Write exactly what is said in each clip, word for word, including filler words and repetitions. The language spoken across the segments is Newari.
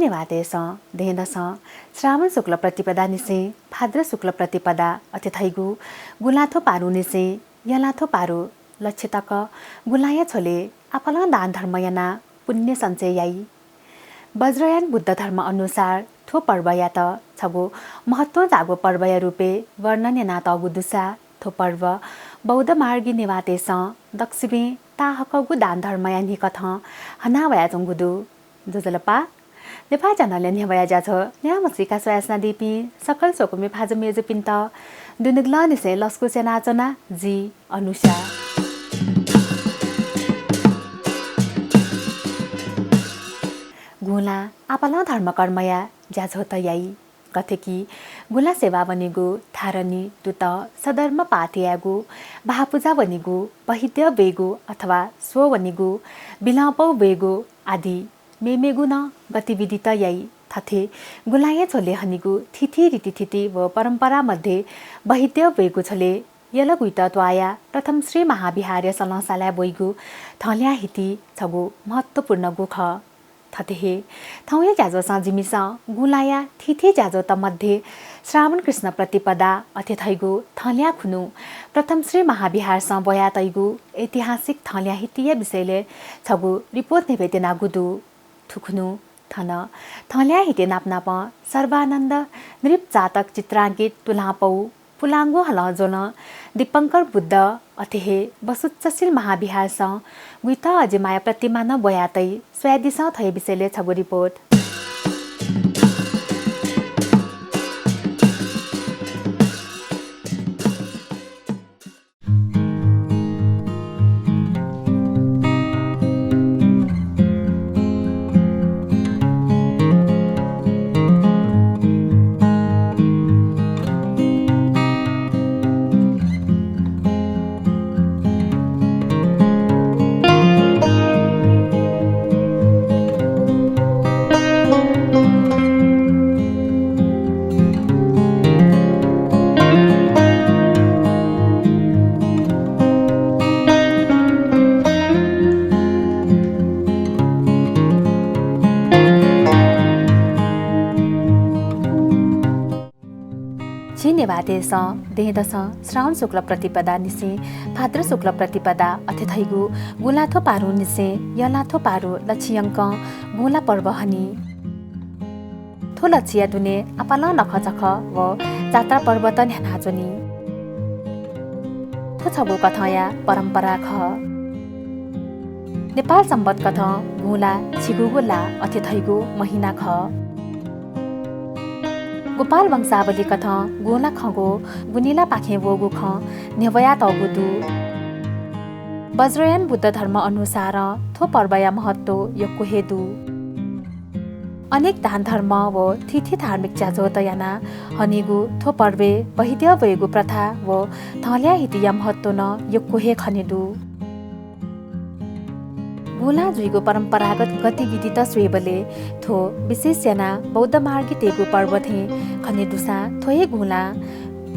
नेवाःतय्‌सं दँय्‌दसं श्रावण शुक्ल प्रतिपदा निसें भाद्र शुक्ल प्रतिपदा अथे धइगु गुँलाथ्व पारुं निसें यलाथ्व पारु लछि तक गुँलाया झ्वलय् आपालं दान धर्म यानाः पुण्य सञ्चय याइ। वज्रयान बुद्ध धर्म अनुसार थ्व पर्वयात छगू महत्वं जाःगु पर्वया रूपय् वर्णन यानातःगु दुसा थ्व पर्व बौद्ध मार्गी नेवाःतय्‌सं दक्वसिबें ताःहाकःगु दान धर्मया न्हिकथं हना वयाच्वंगु दु। ज्वजलपा, नेपाः च्यानलया न्ह्यब्वया ज्याझ्वः न्याम्हसिका स्वयाच्वनादीपिं सकल स्वकुमि भाजु मय्‌जुपिन्त दुनुगलंनिसें लसकुस यानाच्वना, जि अनुषा। गुँलां आपालं धर्मकर्मया ज्याझ्वःत याइ। गथे कि गुँला सेवा वनेगु, धारणी, तुतः, सद्धर्म पाठ यायेगु, भाःपुजा वनेगु, बहिद्यः ब्वयेगु अथवा स्वः वनेगु, बिलंपौ ब्वयेगु आदि मेमेगु नं गतिविधित याइ। थथे गुँलाया झ्वलय् हनेगु थीथी रीतिथिति व परम्परा मध्ये बहिद्यः ब्वयेगु झ्वलय् यल गुइत त्वाःया प्रथम श्री महाविहारया सलंसालाय् ब्वइगु धँल्याः हिति छगू महत्वपूर्णगु खः। थथे हे थौंया ज्याझ्वलय् जिमिसं गुँलाया थीथी ज्याझ्वःत मध्ये श्रावण कृष्ण प्रतिपदा अथे धइगु धँल्याः खुन्हु प्रथम श्री महाविहारसं ब्वयातइगु ऐतिहासिक धँल्याः हितिया विषयलय् छगू रिपोर्ट न्ह्यब्वयेत्यनागु दु। थुखुन्हु थन धँल्याः हिति नापनापं सर्वानन्द नृप जातक चित्रांकित तुलांपौ पुलांगु हलंज्वलं दीपंकर बुद्ध अथे हे वसुच्चशील महाविहारसं गुइत अजिमाया प्रतिमा नं ब्वयातइ। स्वयादिसँ थ्व विषयलय् छगू रिपोर्ट। झी नेवाःतय्‌सं दँय्‌दसं श्रावण शुक्ल प्रतिपदा निसें भाद्र शुक्ल प्रतिपदा अथे धइगु गुँलाथ्व पारुं निसें यलाथ्व पारु लछि यंकं गुँला पर्व हनी। थ्व लछिया दुने आपालं नखःचखः व जात्रा पर्वत न्ह्यानाच्वनी। थ्व छगू कथंया परम्परा खः। नेपाल संवत् कथं गुँला झिगूगु ला अथे धइगु महिना खः। गोपाल वंशावली कथं गुँला खँग्वः गुँनिलापाखें वःगु खँ न्ह्यब्वयातःगु दु। वज्रयान बुद्ध धर्म अनुसारं थ्व पर्वया महत्व यक्व हे दु। अनेक दान धर्म व थीथी धार्मिक ज्याझ्वःत यानाः हनीगु थ्व पर्वय् बहिद्यः ब्वयेगु प्रथा व धँल्याः हितिया महत्व नं यक्व हे खने दु। गुँलां जुइगु परम्परागत गतिविधित स्वयेबलय् थ्व विशेष यानाः बौद्ध मार्गीतय्‌गु पर्व थें खने दुसां थ्व हे गुँलां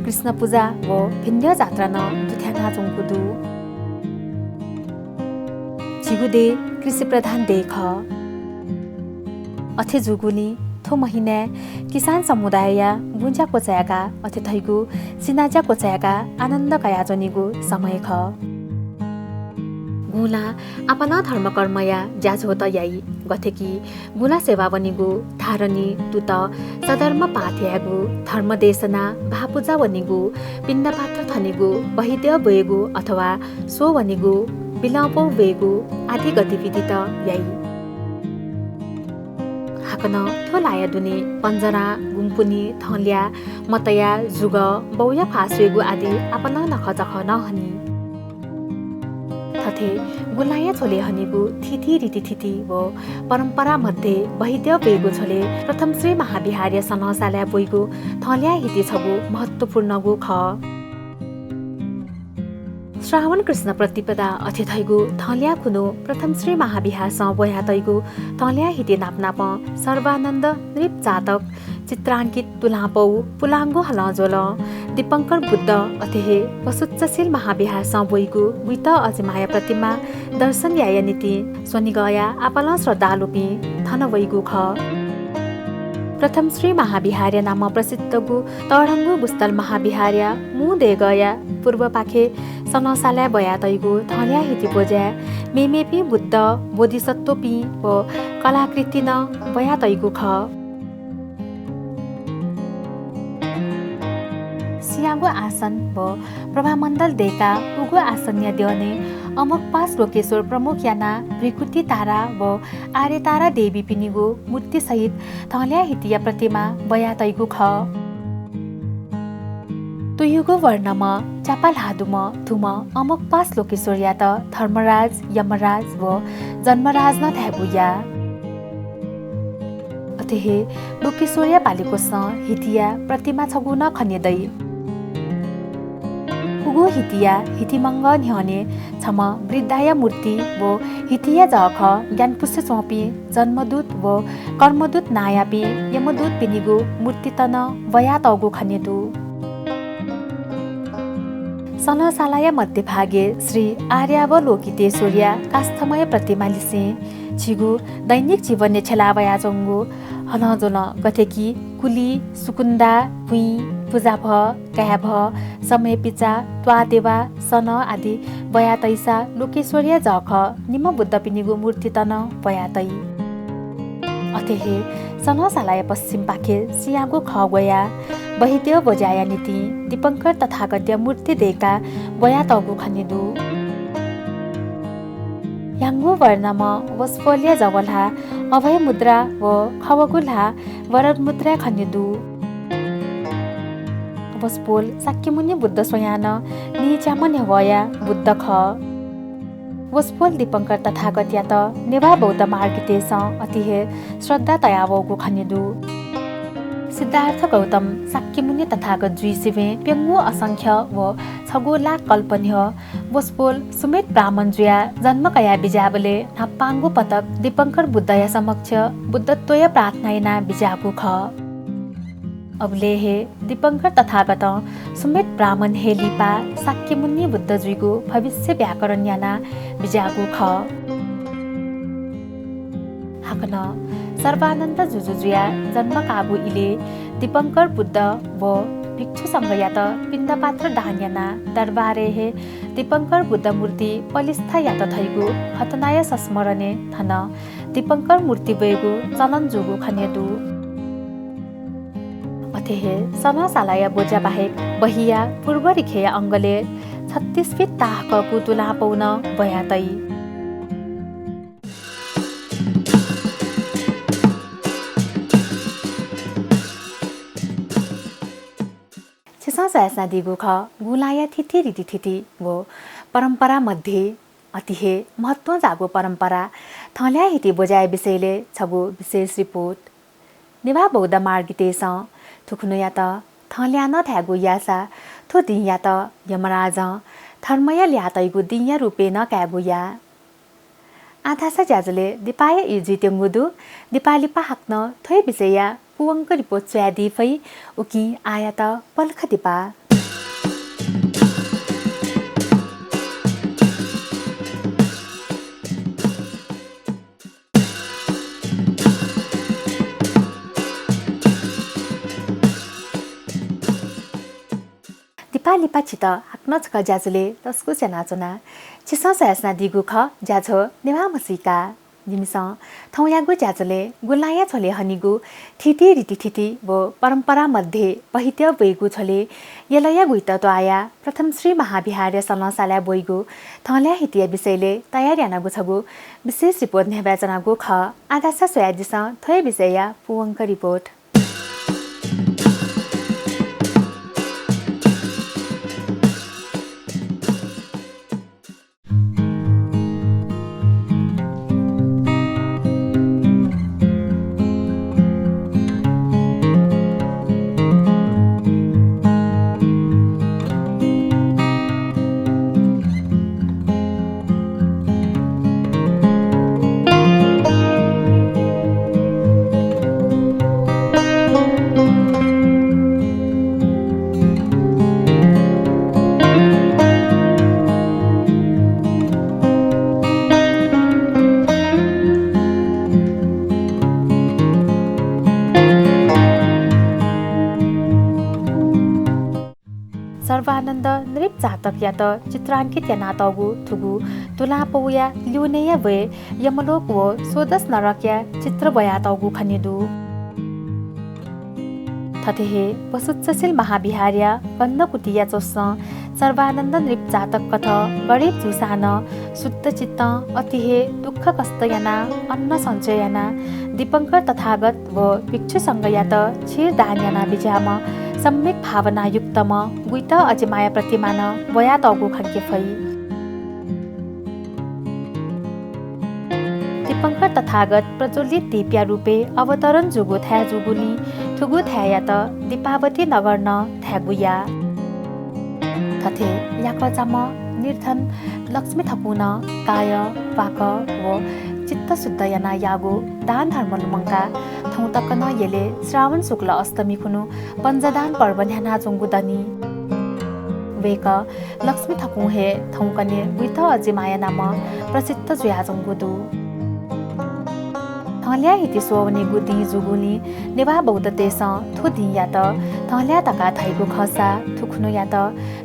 कृष्ण पुजा व भिन्द्यः जात्रा नं दुथ्यानाच्वंगु दु। झीगु देय् कृषि प्रधान देय् खः। अथे जूगुलिं थ्व महिनाय् किसान समुदायया बुँज्या क्वचाय्‌काः अथे धइगु सिनाज्या क्वचाय्‌काः आनन्द कयाच्वनीगु समय खः। गुँलां आपालं धर्मकर्मया ज्याझ्वःत याइ। गथे कि गुँला सेवा वनेगु, धारणी, तुतः, सद्धर्म पाठ यायेगु, धर्म देशना, भाःपुजा वनेगु, पिण्डपात्र थनेगु, बहिद्यः ब्वयेगु अथवा स्वः वनेगु, बिलंपौ ब्वयेगु आदि गतिविधित याइ। हाकनं थ्व लाया दुने पञ्जरां, गुँपुन्हि, धँल्याः, मतया, जुगः, बौया फाः स्वयेगु आदि आपालं नखःचखः नं हनी। थथे गुँलाया झ्वलय् हनीगु थीथी रीतिथिति व परम्परा मध्ये बहिद्यः ब्वयेगु झ्वलय् प्रथम श्री महाविहारया सलंसालाय् ब्वइगु धँल्याः हिति छगू महत्वपूर्णगु खः। श्रावण कृष्ण प्रतिपदा अथे धइगु धँल्याः खुन्हु प्रथम श्री महाविहारसं ब्वयातइगु धँल्याः हिति नापनापं सर्वानन्द नृप जातक चित्रांकित तुलांपौ पुलांगु हलंज्वलं दीपंकर बुद्ध अथे हे वसुच्चशील महाविहारसं ब्वइगु गुइत अजिमाया प्रतिमा दर्शन यायेया निंतिं स्वनिगःया आपालं श्रद्धालुपिं थन वइगु खः। प्रथम श्री महाविहारया नामं प्रसिद्धगु तःधंगु गुस्थल महाविहारया मू देगःया पूर्वपाखे सनंसालाय् ब्वयातइगु थँल्या हिति ब्वज्याय् मेमेपिं बुद्ध, बोधिसत्वपिं व कलाकृति नं ब्वयातइगु खः। सिंहागु आसन व प्रभामण्डल दय्काः उगु आसनया द्यःने अमोघपाश लोकेश्वर प्रमुख यानाः भृकुटी तारा व आर्यतारा देवीपिनिगु मूर्तिसहित थँल्या हितिया प्रतिमा ब्वयातइगु खः। तुयुगु वर्णम्ह च्यापा ल्हाः दुम्ह धुम्ह अमोघपाश लोकेश्वरयात धर्मराज, यमराज व जन्मराज नं धायेगु याः। अथे हे लोकेश्वरया पालेकोसं हितिया प्रतिमा छगू नं खने दइ। उगु हितिया हितिमंगः न्ह्यःने छम्ह वृद्धाया मूर्ति व हितिया जःखः ग्यानापुसे च्वंपिं जन्मदूत व कर्मदूत नांयापिं यमदूतपिनिगु मूर्तित नं ब्वयातःगु खने दु। सनंसालाया मध्यभागय् श्री आर्यावलोकितेश्वरया काष्ठमय प्रतिमा लिसें झीगु दैनिक जीवनय् छ्यला वयाच्वंगु हनं ज्वलं गथे कि कुलि, सुकुन्दा, बुँइ, पुजाभः, काय्भः, समय्‌पिचा, त्वाःदेवा, सनं आदि ब्वयातइसा लोकेश्वरया जःखः निम्ह बुद्धपिनिगु मूर्तित नं ब्वयातइ। अथे हे सनंसालाया पश्चिमपाखे सिंहागु खः ग्वयाः बहिद्यः ब्वज्याया निंतिं दीपंकर तथागतया मूर्ति दय्काः ब्वयातःगु खने दु। ह्याउँगु वर्णम्ह वसपोलया जव ल्हाः अभय मुद्रा व खवगु ल्हाः वरद मुद्रा खने दु। वसपोल शाक्यमुनि बुद्ध स्वयां नं नीच्याम्ह न्ह्यवःया बुद्ध खः। वसपोल दीपंकर तथागतयात नेवाः बौद्ध मार्गीतय्सं अति हे श्रद्धा तयावःगु खने दु। सिद्धार्थ गौतम शाक्यमुनि तथागत जुइ सिबें प्यंगू असंख्य व छगू लाख कल्प न्ह्यः वसपोल सुमेध ब्राह्मण जुयाः जन्म कयाः बिज्याःबलय् न्हापांगु पटक दीपंकर बुद्धया समक्ष बुद्धत्वया प्रार्थना यानाः बिज्याःगु खः। अबलय् हे दीपंकर तथागतं सुमेध ब्राह्मण हे लिपा शाक्यमुनि बुद्ध जुइगु भविष्य व्याकरण यानाः बिज्याःगु खः। हाकनं सर्वानन्द जुजु जुयाः जन्म काःगु इलय् दीपंकर बुद्ध व भिक्षु संघयात पिण्डपात्र दान यानाः दरबारय् हे दीपंकर बुद्ध मूर्ति पलिस्था यात धइगु घटनाया संस्मरणय् थन दीपंकर मूर्ति ब्वयेगु चलन जूगु खने दु। अथे हे सनंसालाया ब्वज्या बाहेक बहिया पूर्व रिखेया अंगलय् छत्तीस फिट ताहाकःगु तुलांपौ नं ब्वयातइ। छिसं स्वयाच्वनादीगु खः गुँलाया थीथी रीतिथिति व परम्परा मध्ये अति हे महत्वं जाःगु परम्परा थँल्या हिति ब्वज्याया विषयलय् छगू विशेष रिपोर्ट। नेवाः बौद्ध मार्गीतय्सं थुखुन्हुयात थँल्या नं धायेगु याःसा थ्व दिंयात यमराजं धर्मया ल्याः तइगु दिंया रूपय् नं कायेगु याः। आः धाःसा ज्याझ्वलय् दिपाया ई जुइत्यंगु दु। दिपा लिपा हाकनं थ्व हे विषयया पूवंक रिपोर्ट स्वयादी फइ। उकिं आःयात पलख दिपा। दिपा लिपा छित हाकनं छकः ज्याझ्वलय् लसकुस यानाच्वना। छिसं स्वयाच्वनादीगु खः ज्याझ्वः नेवाः म्हसीका। जिमिसं थौंयागु ज्याझ्वलय् गुँलाया झ्वलय् हनीगु थीथी रीतिथिति व परम्परा मध्ये बहिद्यः ब्वइगु झ्वलय् यलया गुइत त्वाःया प्रथम श्री महाविहारया सनंसालाय् ब्वइगु थँल्या हितिया विषयलय् तयार यानागु छगू विशेष रिपोर्ट न्ह्यब्वयाच्वनागु खः। आः धाःसा स्वयादिसँ थ्व हे विषयया पूवंक रिपोर्ट। सर्वानन्द नृप जातकयात चित्रांकित यानातःगु थुगु तुलापौया ल्यूनेया ब्वय् यमलोक व स्वदस नरकया चित्र ब्वयातःगु खनेदु। थथे हे वसुच्चशील महाविहारया गन्धकुटीया च्वसं सर्वानन्द नृप जातक कथं गरीब जूसां नं शुद्ध चित्तं अति हे दुःख कष्ट यानाः अन्न सञ्चय यानाः दीपंकर तथागत व भिक्षु संघयात क्षीर दान यानाः बिज्याःम्ह सम्यक भावनायुक्तम्ह गुइत अजिमाया प्रतिमा नं ब्वयातःगु खंके फइ। दीपंकर तथागत प्रज्वलित दीपया रूपय् अवतरण जूगु थाय् जूगुलिं थुगु थाय्‌यात दीपावती नगर नं धायेगु याः। थथे याकःचाम्ह निर्धन लक्ष्मी थकुं नं काय, वाक व चित्त शुद्ध यानाः याःगु दान धर्म लुमंकाः थौं तक नं यलय् श्रावण शुक्ल अष्टमी खुन्हु पञ्चदान पर्व न्ह्यानाच्वंगु दनि। वय्‌कः लक्ष्मी थकुं हे थौंकन्हय् गुइत अजिमाया नामं प्रसिद्ध जुयाच्वंगु दु। थंल्याः हिति स्वःवनीगु दिं जूगुलिं नेवाः बौद्धतय्‌सं थ्व दिंयात थंल्याः धकाः धाइगु खःसा थुखुन्हुयात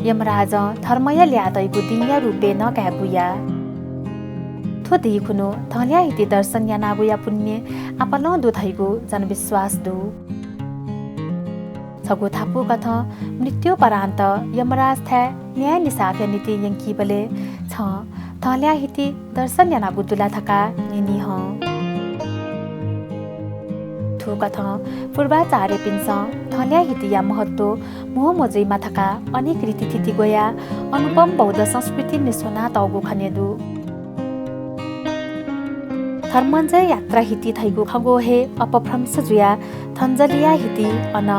यमराजं धर्मया ल्याः तइगु दिंया रूपय् नं कायेगु याः। थ्व दिं खुन्हु थंल्याः हिति दर्शन यानागुया पुण्य आपालं दु धइगु जनविश्वास दु। छगू धापू कथं मृत्युपरान्त यमराजथाय् न्याय निसाफया निंतिं यंकीबलय् छं थंल्याः हिति दर्शन यानागु दु ला धकाः न्यनी हं। थुकथं पूर्वाचार्यपिन्सं थंल्याः हितिया महत्व म्हो मजुइमा धकाः अनेक रीतिथिति ग्वयाः अनुपम बौद्ध संस्कृति निस्वनातःगु खनेदु। धर्मञ्जय यात्रा हिति धइगु खँग्वः हे अपभ्रंश जुयाः थञ्जलिया हिति, अन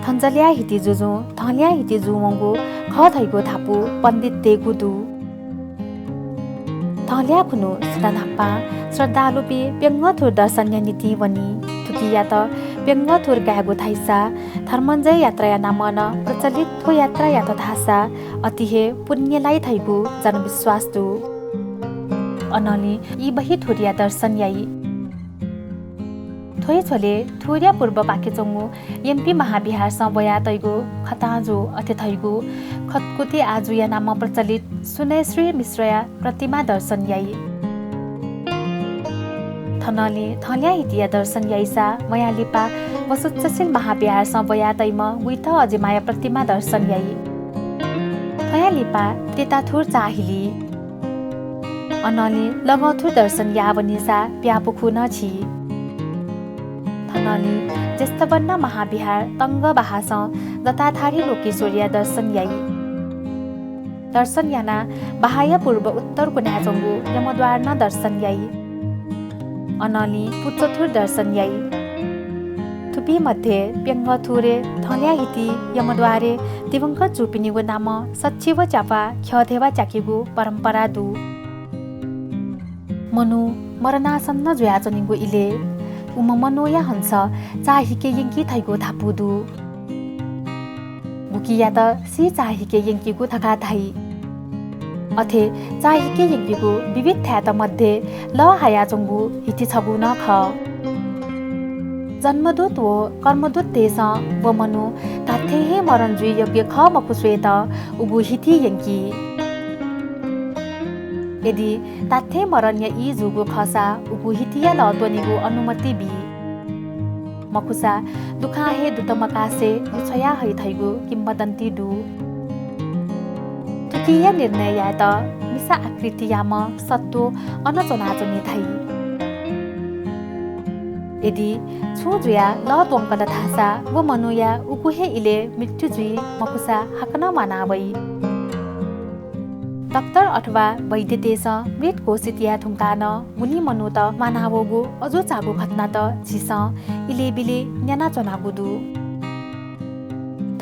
थञ्जलिया हिति जुजुं थंल्याः हिति जूवंगु खः धइगु धापू पण्डिततय्‌गु दु। थंल्याः खुन्हु सुनां न्हापां श्रद्धालुपिं प्यंगःथुर दर्शनया निंतिं वनी। थुकियात प्यंगःथुर कायेगु धाइसा धर्मञ्जय यात्राया नामं नं प्रचलित थ्व यात्रा यात धाःसा अति हे पुण्य लाइ धइगु जनविश्वास दु। अनंलि ई बही थुरया दर्शन याइ। थ्व हे झ्वलय् थुरया पूर्वपाखे च्वंगु यम्पी महाविहारसं ब्वयातइगु खतांजु अथे धइगु खतकुति आजुया नामं प्रचलित सुनयश्री मिश्रया प्रतिमा दर्शन याइ। थनंलि थंल्याः हितिया दर्शन याइसा मयाः लिपा वसुच्चशील महाविहारसं ब्वयातइम्ह गुइत अजिमाया प्रतिमा दर्शन याइ। थ्वयाः लिपा तेताथुर चाःहिली। अनंलि लगंथुर दर्शन याः वनीसा प्यापुखू नं छि। थनंलि ज्येष्ठवर्ण महाविहार तंग बहासं जटाधारी लोकेश्वरया दर्शन याइ। दर्शन यानाः बहाया पूर्व उत्तर कुनाय् च्वंगु यमद्वार नं दर्शन याइ। अनंलि पुचथुर दर्शन याइ। थुपिं मध्ये प्यंगःथुरय् थंल्याः हिति यमद्वारय् दिवंगत जूपिनिगु नामं सच्छि व च्यापा ख्यः धेबा च्याकेगु परम्परा दु। मनू मरणासन्न जुयाच्वनीगु इलय् उम्ह मनूया हंस चाःहिके यंकी धइगु धापू दु। गुकियात सी चाःहिके यंकीगु धकाः धाइ। अथे चाःहिके यंकीगु विविध थाय्‌त मध्ये लः हायाच्वंगु हिति छगू नं खः। जन्मदूत व कर्मदूततय्‌सं व मनू धात्थें हे मरण जुइ योग्य खः मखु स्वयेत उगु हिति यंकी। यदि धात्थें मरणया ई जूगु खःसा उगु हितिया लः त्वनेगु अनुमति बी। मखुसा दुखां हे दुत मकासे लिछ्वया हइ धइगु किंवदन्ती दु। थुकिया निर्णय यायेत मिसा आकृतियाम्ह सत्त्व अन च्वनाच्वनी धाइ। यदि छुं जुयाः लः त्वंकल धाःसा व मनूया उगु हे इलय् मृत्यु जुइ, मखुसा हाकनं म्वाना वइ। डाक्टर अथवा वैद्यतय्‌सं मृत घोषित याये धुंकाः नं गुलिं मनूत म्वानावःगु अजू चाःगु घटनात झीसं इलय्‌बिलय् न्यनाच्वनागु दु।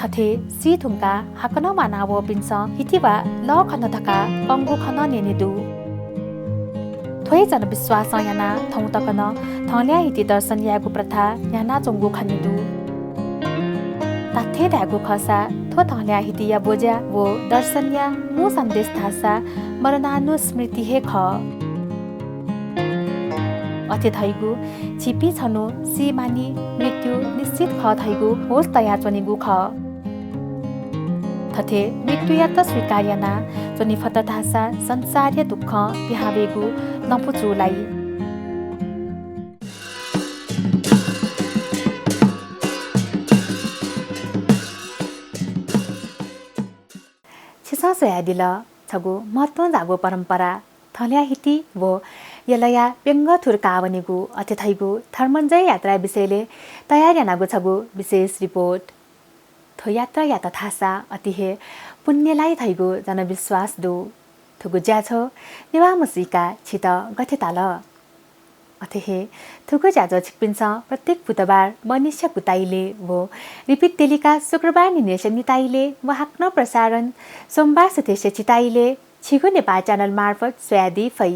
थथे सी धुंकाः हाकनं म्वानावःपिन्सं हिति वा लः खन धकाः कंगु खँ नं न्यने दु। थ्व हे जनविश्वासं यानाः थौं तक नं थंल्याः हिति दर्शन यायेगु प्रथा न्ह्यानाच्वंगु खने दु। धात्थें धायेगु खःसा थ्व थंल्याः हितिया ब्वज्या व दर्शनया मू सन्देश धाःसा मरणानुस्मृति हे खः। अथे धइगु झीपिं छन्हु सी मानि, मृत्यु निश्चित खः धइगु होश तयाच्वनेगु खः। थथे मृत्युयात स्वीकार याना च्वने फत धाःसा संसारया दुःखं पिहां वयेगु लँपु चूलाइ। छिसं स्वयादिल छगू महत्वं जाःगु परम्परा थलया हिति व यलया प्यंगः थुर काः वनेगु अथे धइगु धर्मञ्जय यात्रा विषयले तयार यानागु छगू विशेष रिपोर्ट। थ्व यात्रायात थासा अति हे पुण्यलाइ धइगु जनविश्वास दु। थुगु ज्याझ्वः नेवाः म्हसीका छित गथे ताल? अथे हे थुगु ज्याझ्वः छिकपिन्सं प्रत्येक बुधबार मनिष्य गुताइले व रिपिट तेलिका शुक्रबार निनेष्य निताइले व हाकनं प्रसारण सोमबार सुथेष्य चिताइले छिगु नेपाः च्यानल मार्फत स्वयादी फइ।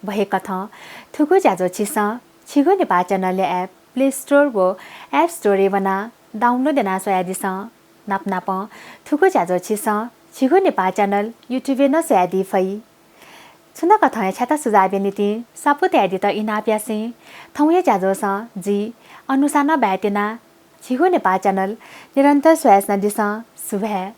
व हे कथं थुगु ज्याझ्वः छिसं छिगु नेपाः च्यानलया app Play Store व App Store-य् वनाः download यानाः स्वयादिसँ। नापनापं थुगु ज्याझ्वः छिसं छिगु नेपाः च्यानल YouTube-य् नं स्वयादी फइ। छुं नं कथंया छ्याता सुझावया निंतिं स्वापू तयादीत इनाप यासें थौंया ज्याझ्वःसं जि अनुषा नं बाय् त्यना। झीगु नेपाः च्यानल निरन्तर स्वयाच्वनादिसँ। सुभाय्।